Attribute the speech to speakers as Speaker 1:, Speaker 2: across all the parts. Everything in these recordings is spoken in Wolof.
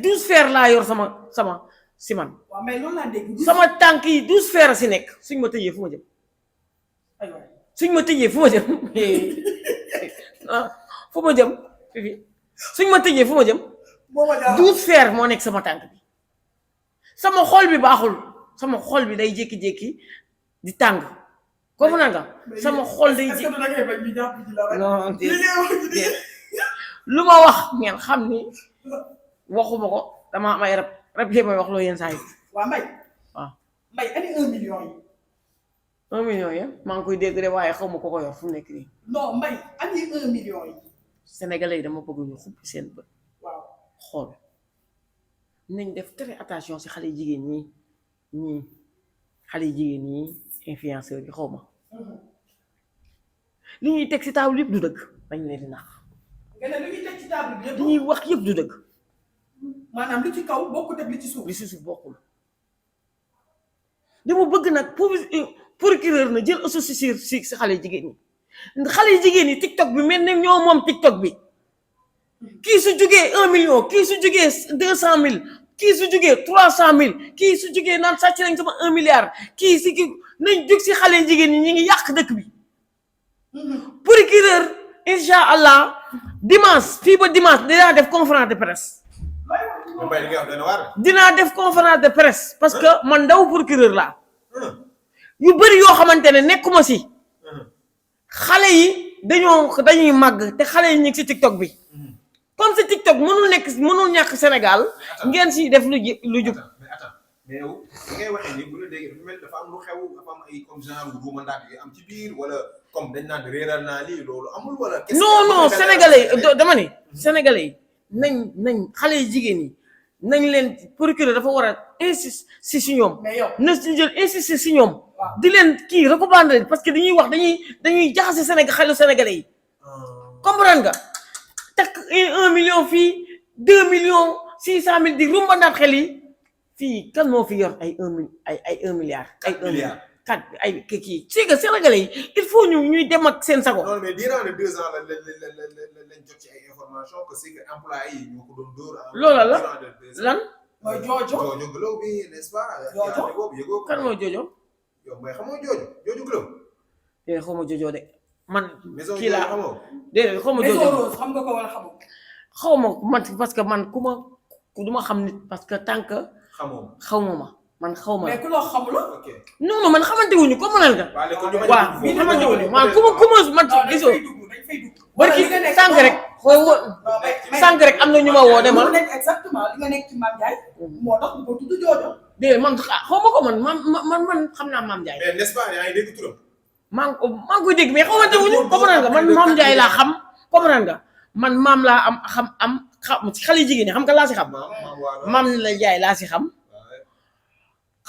Speaker 1: 12 fer laa yor sama si man.
Speaker 2: waaw mais loolu laa dégg.
Speaker 1: sama tànk yi 12 fer a si nekk suñ ma tëjee fu ma jëm.
Speaker 2: aywa
Speaker 1: suñ ma tëjee fu ma jëm fu ma jëm suñ ma tëjee fu ma jëm. 12 fer moo nekk sama tànk bi. sama xol bi baaxul sama xol bi day jékki-jékki di tàng. kooku naan nga sama xol day jékki. non déedéet lu ma wax ngeen xam ni waxuma ko dama am ay rab yee may wax loo yenn saa yi.
Speaker 2: waaw Mbaye.
Speaker 1: waaw
Speaker 2: Mbaye ani 1 million yi.
Speaker 1: 1 million yi maa ngi koy dégg de waaye xaw ma ko yor fu mu nekk nii.
Speaker 2: non Mbaye ani 1 million yi.
Speaker 1: Sénégalais yi dama bëgg ñu xubbi seen bët.
Speaker 2: waaw
Speaker 1: xool nañ def très attention si xale jigéen ñii xale jigéen ñi influenceurs yi xaw ma. li ñuy teg si table yëpp du dëgg dañ leen di nax.
Speaker 2: nga ne li ñuy teg ci table bi yëpp.
Speaker 1: li ñuy wax yëpp du dëgg.
Speaker 2: maanaam li ci kaw bokkut ak li ci suuf.
Speaker 1: li si suuf bokkul. dama bëgg nag procureur na jël associé si xale jigéen ñi xale jigéen ñi TikTok bi mel ne ñoo moom TikTok bi. kii su jugee 1 million kii su jugee 200 000 kii su jugee 300 000 kii su jugee naan sàcc nañ sama 1 milliard kii si kii nañ jug si xale jigéen ñi ñu ngi yàq dëkk bi. procureur incha allah dimanche fii ba dimanche dinaa def conférence de presse. dinaa def conférence de presse parce que man ndaw procureur laa. yu bëri yoo xamante ne nekkuma si. xale yi dañuy màgg te xale yi ñu ngi si TikTok bi. comme si TikTok mënul ñàkk Sénégal ngeen si def lu jub.
Speaker 3: mais yow da ngay waxee ni bu la déggee dafa mel dafa am lu xew dafa am ay comme genre ruumandaat yi am ci biir wala comme dañ naan réeral naa lii loolu amul wala.
Speaker 1: non sénégalais yi dama ne. sénégalais yi nañ xale yi jigéen ñi nañ leen procureur dafa war a insister si ñoom.
Speaker 2: mais yow
Speaker 1: na si jël insister si ñoom. di leen kii recommander parce que dañuy wax dañuy jaxase xelu sénégalais yi. comprendre nga. takk 1 million fii 2 millions 600 000 di rumbandaat xel yi fii kan moo fi yor ay 1 milliard. ay 1 milliard 4 ay kii c'est que sénégalais yi il faut ñuy dem ak seen sago.
Speaker 3: non mais durant les 2 ans lañ jot ci ay information que c'est que employés yi ñoo ko doon dóor.
Speaker 1: loola la lan.
Speaker 2: mooy Jojo
Speaker 3: Glow bi n'est-ce pas.
Speaker 2: Jojo
Speaker 1: kan mooy Jojo.
Speaker 3: yow mooy xamoo Jojo Glow.
Speaker 1: déedéet xaw ma Jojo de man.
Speaker 3: maison
Speaker 1: kii laa
Speaker 3: xamoo.
Speaker 1: déedéet xaw ma Jojo
Speaker 2: Maison Rose xam nga ko wala xamoo.
Speaker 1: xaw ma man parce que man du ma xam nit parce que tant que. xaw ma man xaw ma.
Speaker 2: mais ku loo xamul.
Speaker 3: ok
Speaker 1: non man xamante wuñu ko mënal nga. waaw xamante wuñu man ku ma man gisoo.
Speaker 2: dañ fay dugg.
Speaker 1: barki sànq rek. sànq rek am na ñu ma woo ne ma.
Speaker 2: exactement li nga nekk ci Mame Ndiaye. moo tax ñu ko tudd Jojo.
Speaker 1: déedéet man xaw ma ko man xam naa Mame Ndiaye.
Speaker 3: mais n'est-ce pas yaa ngi dégg turam.
Speaker 1: maa ngi koy dégg mais xamante wuñu comprendre nga man Mame Ndiaye laa xam comprendre nga man maam laa xam xale jigéen ñi xam nga laa si xam. maam la Ndiaye laa si xam.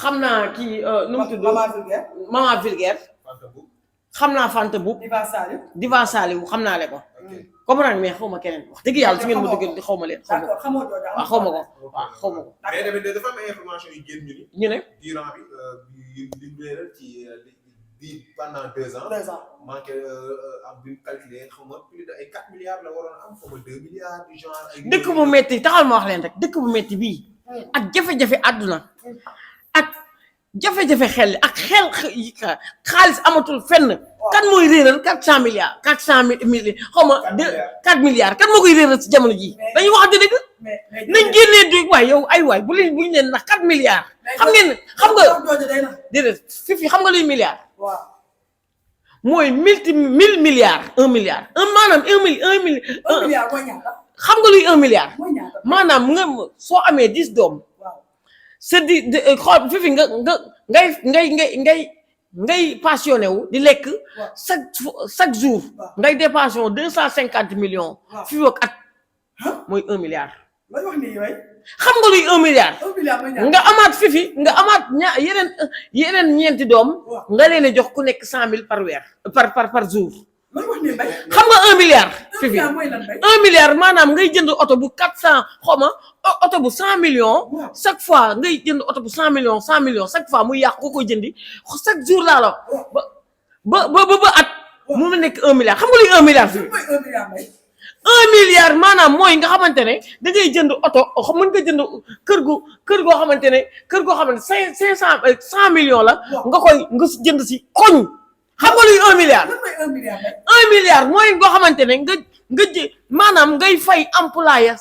Speaker 1: xam naa kii nu mu tudd. Maman Vulgaire. xam naa Fanta Boub. Diva Saliou xam naa le ko. comprendre mais xaw ma keneen wax dëgg yàlla su ngeen ma dëgg xaw ma leen. xaw ma ko waaw xaw ma ko.
Speaker 3: mais tamit dafa am information yu génn
Speaker 1: ñu ne.
Speaker 3: durant bi li leeral ci pendant 2 ans. manqué am bi calculé xam nga plus de ay 4 milliards la waroon am xaw ma 2 milliards du genre. ay
Speaker 1: dëkk bu metti taxal ma wax leen rek dëkk bu metti bii. ak jafe-jafe àdduna. ak jafe-jafe xel ak xaalis amatul fenn. kan mooy réeral 400 milliards 400 mille xaw ma 4 milliards kan moo koy réeral ci jamono jii dañuy wax dëgg nañ génnee di waay yow ay waay bu ñu leen nax 4 milliards. xam nga déedéet fi xam nga luy milliard. mooy 1000 milliards 1 milliard maanaam 1 milliard xam nga luy 1 milliard. maanaam nga soo amee 10 doom. c'est di xool fi ngay passionné wu di lekk chaque jour ngay dépensé 250 millions fi ak at mooy 1 milliard. xam nga luy 1 milliard. nga amaat fifi nga amaat yeneen ñeenti doom nga leen a jox ku nekk 100 000 par weer par jour. xam nga 1 milliard. fifi 1 milliard maanaam ngay jënd oto bu 400 xaw ma oto bu 100 millions. chaque fois ngay jënd oto bu 100 millions chaque fois muy yàqu ko koy jëndi chaque jour laa la ba at. mu nekk 1 milliard xam nga luy 1 milliard. 1 milliard maanaam mooy nga xamante ne da ngay jënd oto mën nga jënd kër goo xamante ne 100 millions la nga jënd si koñ xam nga luy 1 milliard.
Speaker 2: lan mooy 1 milliard rek.
Speaker 1: 1 milliard mooy nga xamante ne maanaam ngay fay employé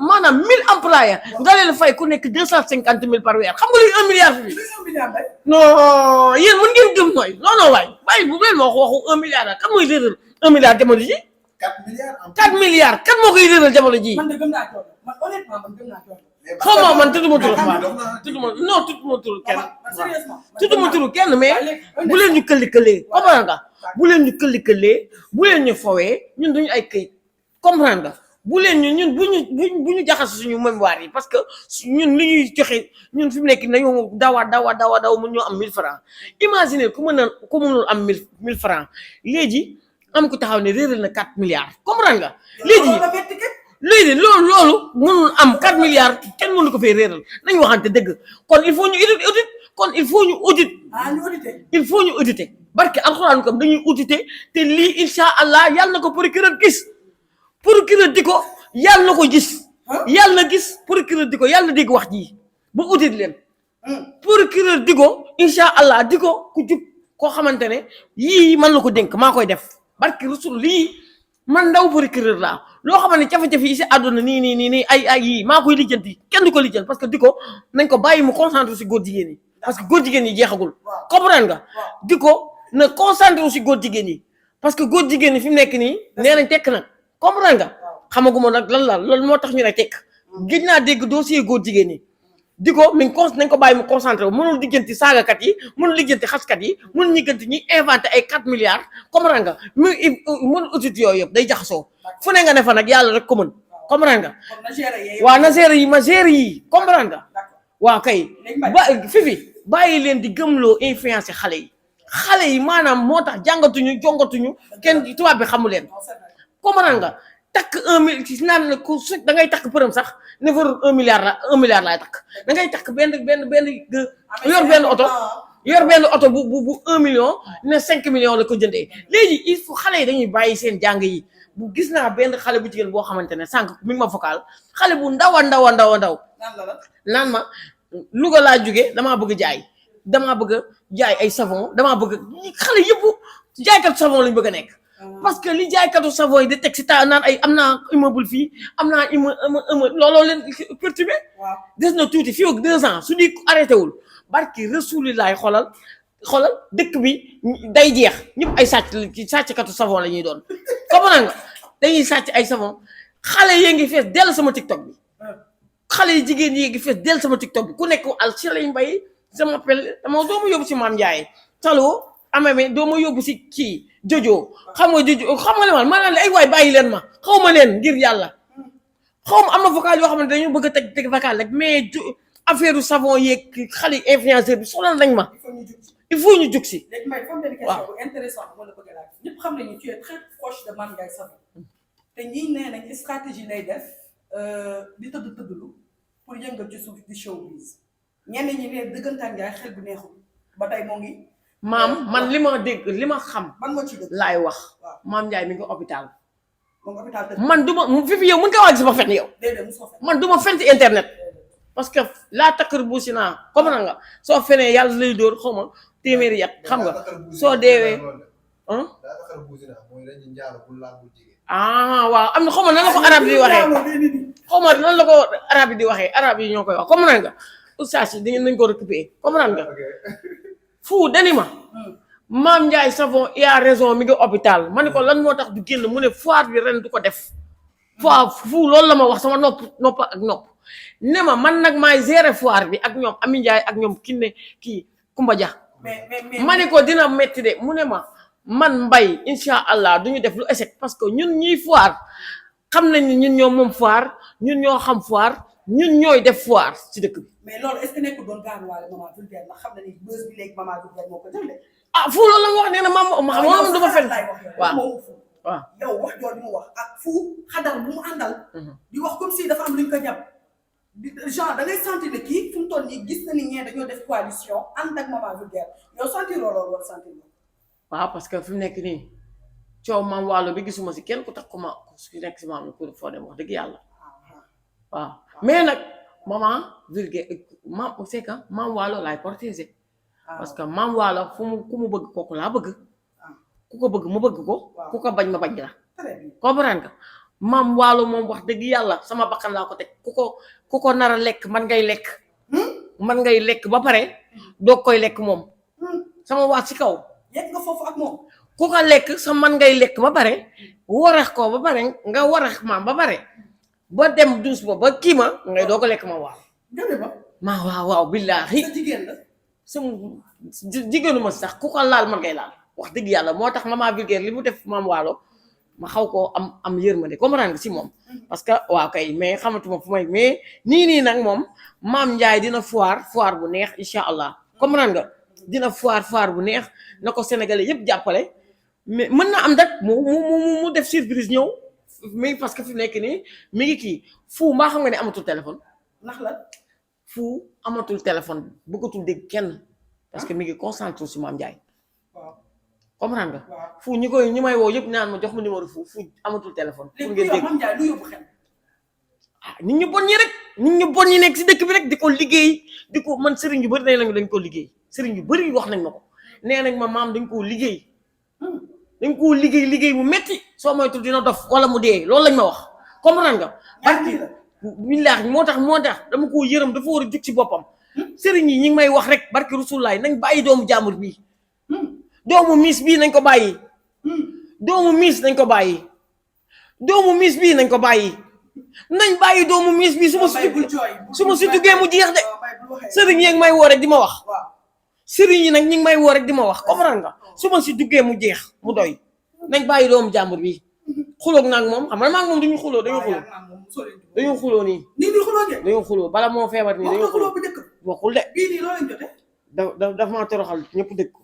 Speaker 1: maanaam 1000 employés nga leen fay ku nekk 250 000 par weer xam nga luy 1 milliard bi.
Speaker 2: luy 1 milliard rek.
Speaker 1: non yéen mën ngeen gëm nooy non waay bàyyi bu leen ma waxu 1 milliard la kan mooy réeral 1 milliard jamono ji.
Speaker 3: 4 milliards.
Speaker 1: 4 milliards kan moo koy réeral jamono ji.
Speaker 2: man de gëm naa coono man honnêtement man gëm naa coono.
Speaker 1: xaw ma man tudduma turu kenn mais bu leen ñu këlli-këllee comprendre nga bu leen ñu këlli-këllee bu leen ñu fowee ñun duñu ay këyit comprendre nga bu leen ñu ñun bu ñu jaxas suñu mémoire yi parce que ñun li ñuy joxe ñun fi mu nekk nañu dawa mun ñoo am 1000 francs imagine ku mënul am 1000 francs léegi am ku taxaw ne réeral na 4 milliards comprendre nga léegi loolu mënul am 4 milliards kenn mënu ko fee réeral nañu waxante dëgg kon il faut ñu audit kon il faut ñu audit il faut ñu auditer barke alxuraan ko dañuy auditer te lii incha allah yàlla na ko procureur gis procureur di ko yàlla na ko gis yàlla na gis procureur di ko yàlla na dégg wax ji ba audit leen procureur di ko incha allah di ko ku jub koo xamante ne yii man la ko dénk maa koy def barke rasul lii man ndaw procureur laa loo xam ne jafe-jafe yi si àdduna nii ay yii maa koy lijjanti kenn du ko lijjanti parce que di ko nañ ko bàyyi mu concentré si góor jigéen yi parce que góor jigéen yi jeexagul comprendre nga di ko na concentré si góor jigéen yi parce que góor jigéen yi fi mu nekk nii nee nañ tekk nag comprendre nga xamaguma nag lan la loolu moo tax ñu ne tekk gëj naa dégg dossier góor jigéen yi di ko nañ ko bàyyi mu concentré mënul lijjanti saagakat yi mënul lijjanti xaskat yi mënul lijjanti ñuy inventé ay 4 milliards comprendre nga mënul audit yooyu yëpp day jaxasoo fu ne nga ne fa nag yàlla rek ko mën comprendre nga waaw na géré yi ma géré yi comprendre nga waaw kay fifi bàyyi leen di gëmloo influencé xale yi maanaam moo tax jongatuñu kenn tubaab bi xamu leen comprendre nga takk 1 milliard naan la ku su da ngay takk përëm sax ne fa 1 milliard la 1 milliard laay takk da ngay takk benn yor benn oto bu 1 million ne 5 millions la ko jëndee léegi il faut xale yi dañuy bàyyi seen jàng yi bu gis naa benn xale bu jigéen boo xamante ne sànq mi ngi ma vocal xale bu ndaw naan ma Louga laa jóge damaa bëgg jaay ay savon damaa bëgg xale yëpp jaaykat savon lañ bëgg a nekk parce que li jaaykatu savon yi di teg si ta naan ay am naa immeuble fii am naa immeuble looloo leen perturbé des na tuuti fii ak 2 ans su di arrêté wul barki rasulilaay xoolal dëkk bi day jeex ñëpp ay sàcckatu savon la ñuy doon comprendre nga dañuy sàcc ay savon xale yee ngi fees dell sama TikTok bi xale yi jigéen yi ngi fees dell sama TikTok bi ku nekk al ci lañ mbay sama appel dama doo ma yóbbu si Maam Ndiaye talo amee doo ma yóbbu si kii jojo xam nga li ma naan la ay waay bàyyi leen ma xaw ma leen ngir yàlla xaw ma am na vocal yoo xamante dañu bëgg a teg vocal rek mais affaire u savon yeeg xale influenceur bi soxla nañ ma il faut ñu jug si.
Speaker 2: léegi may comme benn question bu intéressant bu ma la bëgg a laaj ñëpp xam nañu tu es très proche de Mame Ndiaye Savon te ñii nee nañ stratégie lay def di tëddlu pour yëngal ci suuf di showbiz ñenn ñi ne dëggantaan Ndiaye xel bu neexul ba tey moo ngi.
Speaker 1: man li ma dégg li ma xam.
Speaker 2: man moo ci dëgg
Speaker 1: laay wax. Mame Ndiaye mi ngi hôpital.
Speaker 2: moom hôpital
Speaker 1: man du ma fi yow mën nga wax sama fen yow. man du ma fen ci internet. parce que laa takkar buusi naa comme na nga soo fenee yàlla lay dóor xaw ma téeméeri yat xam nga soo deewee. waaw am na xaw ma nan la ko arab di waxee xaw ma nan la ko arab yi di waxee arab yi ñoo koy wax comme nga oustaz yi dañ ko récupérer comme nga. fu dani ma Mame Ndiaye Savon il a raison mi ngi hôpital ma ne ko lan moo tax du génn mu ne foire bi ren du ko def fu loolu la ma wax sama nopp ak nopp ne ma man nag maay gérer foire bi ak ñoom Ami Ndiaye ak ñoom kii Kumba Dia ma ne ko dina metti de mu ne ma man mbay incha allah duñu def lu échec parce que ñun ñuy foire xam nañ ni ñun ñoo moom foire ñun ñoo xam foire ñun ñooy def foire ci dëkk bi.
Speaker 2: mais loolu est-ce que nekkul doon gaanuwaale maman Vulgaire ndax xam na ni bës bi léegi maman Vulgaire moo ko jël de.
Speaker 1: fu loolu la ma wax nee na ma xam du ma fen waaw
Speaker 2: yow wax jooju mu wax ak fu xadar bu mu àndal. di wax comme si dafa am lu ñu ko jàpp. genre da ngay sentir ne kii fu mu toll nii gis na ni ñee dañoo def coalition ànd ak maman Vulgaire yow sentir loolu wala sentir loolu.
Speaker 1: waaw parce que fi mu nekk nii coow maam waalo bi gisuma si kenn ku tax ko ma su nekk si maam ku foo dem wax dëgg yàlla waaw mais nag maman vulgaire maam c'est que maam waalo laay protéger parce que maam waalo fu mu ku mu bëgg kooku laa bëgg ku ko bëgg mu bëgg ko ku ko bañ ma bañ la comprendre nga maam waalo moom wax dëgg yàlla sama bakkan laa ko teg ku ko nar a lekk man ngay lekk ba pare doog koy lekk moom sama waat si kaw
Speaker 2: yegg nga foofu ak moom
Speaker 1: ku ko lekk sa man ngay lekk ba pare warax ko ba pare nga warax maam ba pare ba dem duus ba kii ma ngay doo ko lekk ma waaw ma waaw billaahi
Speaker 2: jigéen la
Speaker 1: sama jigéenu ma sax ku ko laal man ngay laal wax dëgg yàlla moo tax maman vulgaire li mu def maam waalo ma xaw koo am yërmande comprendre nga si moom parce que waaw kay mais xamatuma fu may mais nii nag moom maam Ndiaye dina foire bu neex incha allah comprendre nga dina foire bu neex na ko sénégalais yëpp jàppale mais mën na am nag mu def surprise ñëw mais parce que fi nekk nii mi ngi kii fu mbaa xam nga ne amatul téléphone
Speaker 2: ndax la
Speaker 1: fu amatul téléphone bëggatul dégg kenn parce que mi ngi concentré si maam Ndiaye comprendre nga fu ñi may woo yëpp naan ma jox ma numéro fu amatul téléphone pour ngeen dégg
Speaker 2: maam Ndiaye lu yóbbu xel
Speaker 1: nit ñu bon ñi rek nit ñu bon ñi nekk si dëkk bi rek di ko liggéey di ko man sëriñ yu bëri nee nañu dañ ko liggéey sëriñ yu bëri wax nañ ma ko nee nañ ma maam dañ koo liggéey liggéey bu metti soo moytul dina dof wala mu dee loolu lañ ma wax comprendre nga barki billaahi moo tax dama koo yërëm dafa war a jug ci boppam sëriñ yi ñi ngi may wax rek barki rasulaay nañ bàyyi doomu jaamur bii doomu miis bii nañ ko bàyyi doomu miis nañ ko bàyyi nañ bàyyi doomu miis bii su ma si duggee mu jeex de sëriñ yi ngi may woo rek di ma wax sëriñ yi nag ñi ngi may woo rek di ma wax comprendre nga su ma si duggee mu jeex mu doy nañ bàyyi doomu jàmbur bi xuloog nag moom xam nga maag moom dañu xuloo nii dañu xuloo bala moo feebar nii dañu xuloo bokkul de daf maa toroxal ñëpp dëgg ko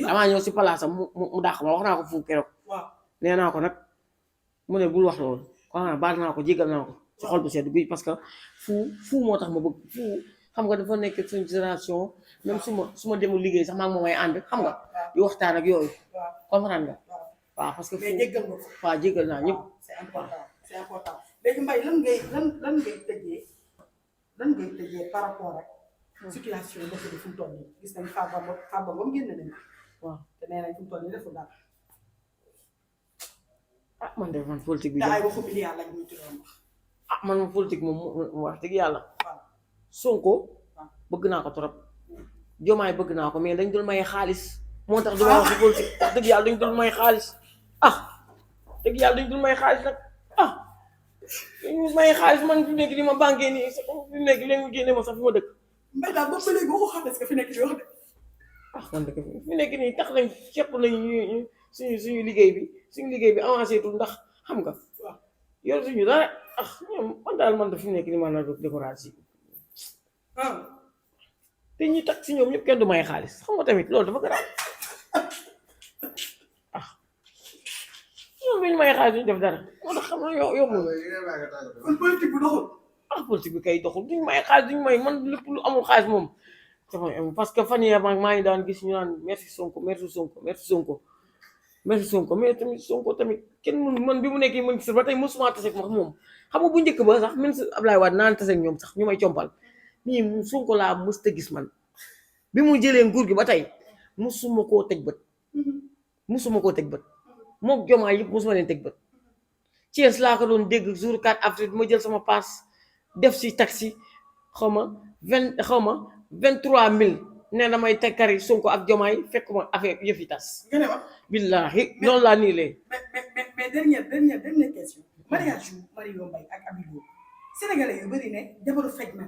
Speaker 1: damaa ñëw si palaasam mu dàq ma wax naa ko fu keroog nee naa ko nag mu ne bul wax loolu baal naa ko jégal naa ko ci xol bu sedd bi parce que fu moo tax ma bëgg fu xam nga dafa nekk suñu génération même su ma demul liggéey sax maa ngi moom ay ànd xam nga di waxtaan ak yooyu comprendre nga waaw parce que fu jégal naa ñëpp
Speaker 2: c'est important léegi Mbaye lan ngay tëjee par rapport ak situation dëkk bi fu mu toll nii gis nañ Farba Ngom génn nañ
Speaker 1: waaw
Speaker 2: te nee nañ fu mu toll nii deful dara
Speaker 1: man de man politique bi
Speaker 2: ay waxu bi yàlla ñu tuddee wax
Speaker 1: man politique moom wax dëgg yàlla Sonko bëgg naa ko trop Diomaye bëgg naa ko mais dañ dul may xaalis moo tax duma wax politique wax dëgg yàlla dañ dul may xaalis dëgg yàlla dañ dul may xaalis nag dañu may xaalis man fi nekk di ma banqué nii fi nekk léegi mu génne ma sax fi ma dëkk
Speaker 2: mbay daal ba léegi waxu xam ne fi nekk di wax de
Speaker 1: man dëkk fi nekk nii tax nañ cepp nañ suñu liggéey bi avancé tul ndax xam nga yor suñu dara ñoom man daal man da fi nekk nii maanaam décoration te ñi tax si ñoom ñëpp kenn du may xaalis xam nga tamit loolu dafa garaaw ñoom ñu may xaalis duñu def dara moo tax xam nga yombul
Speaker 2: kon politique bu doxul
Speaker 1: politique bi kay doxul duñu may xaalis duñu may man lépp lu amul xaalis moom parce que fan yii maa ngi daan gis ñu naan merci Sonko mais tamit Sonko tamit kenn mënu man bi mu nekkee ministre ba tey mosuma tase ak moom xam nga bu njëkk ba sax ministre Abdoulaye Wade naan tase ak ñoom sax ñu may compal nii Sonko laa mës ta gis man bi mu jëlee nguur gi ba tey musuma koo teg bët moom Diomaye yëpp musuma leen teg bët Thiès laa ko doon dégg jour 4 avril bi ma jël sama passe def si taxi xaw ma 23000 ne damay teg kari Sonko ak Diomaye fekk ma affaire yëf yi tas.
Speaker 2: nga ne ma
Speaker 1: billaahi noonu laa nii lee.
Speaker 2: mais dernière question mariage yu Mario Mbaye ak Habib Sénégalais yu bëri ne jabaru faj na